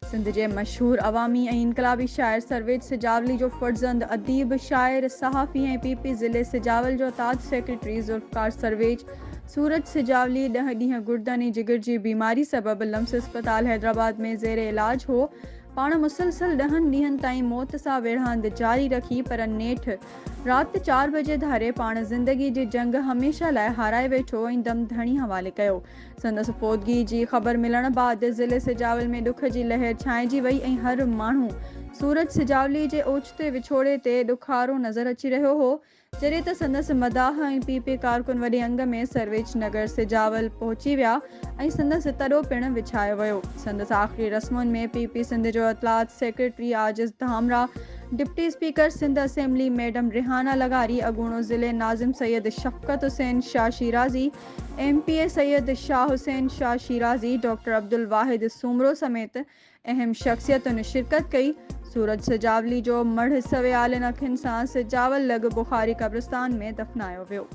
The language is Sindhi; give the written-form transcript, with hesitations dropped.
سنڌ جي مشهور عوامي ۽ انقلابي شاعر سرويچ سجاولي جو فرزند اديب، شاعر، صحافي ۽ پي پي ضلعي سجاول جو تاج سيڪريٽري ذوالفقار سرويچ سورج سجاولي ڏهه ڏينهن گردن ۽ جگر جي بيماري سبب لمس اسپتال حيدرآباد ۾ زير علاج هو پاڻ مسلسل ڏهن ڏينهن تائين موت سان ويڙهاند جاري رکي پر نيٺ رات چار بجي ڌاري پاڻ زندگي جي جنگ هميشه لاء هارائي ويٺو ۽ دم ڌڻي حوالي ڪيو. سندس فوتگي جي خبر ملڻ بعد ضلعي سجاول ۾ ڏک جي لهر ڇانئجي وئي ۽ هر ماڻهو سورج سجاولي جي اوچتي وڇوڙي تي ڏکارو نظر اچي رهيو هو، جڏهن ته سندس مداح ۽ پي پي ڪارڪن وڏي انگ ۾ سرويچ نگر سجاول پهچي ويا ۽ سندس تڏو پڻ وڇايو ويو. سندس آخري رسمن ۾ پي پي سنڌ جو اطلاعات secretary Ajiz Dhamrah, deputy speaker Sindh assembly madam Rehana لغاري، اڳوڻو ضلعي ناظم Syed Shafqat Hussain Shah Shirazi, M P A Syed Shah Hussain Shah Shirazi, doctor Abdul Wahid Soomro سميت اهم شخصيتن شرڪت ڪئي. سورج سجاولي جو مڙهه سويالين اکين سان سجاول لڳ بخاري قبرستان ۾ دفنايو ويو.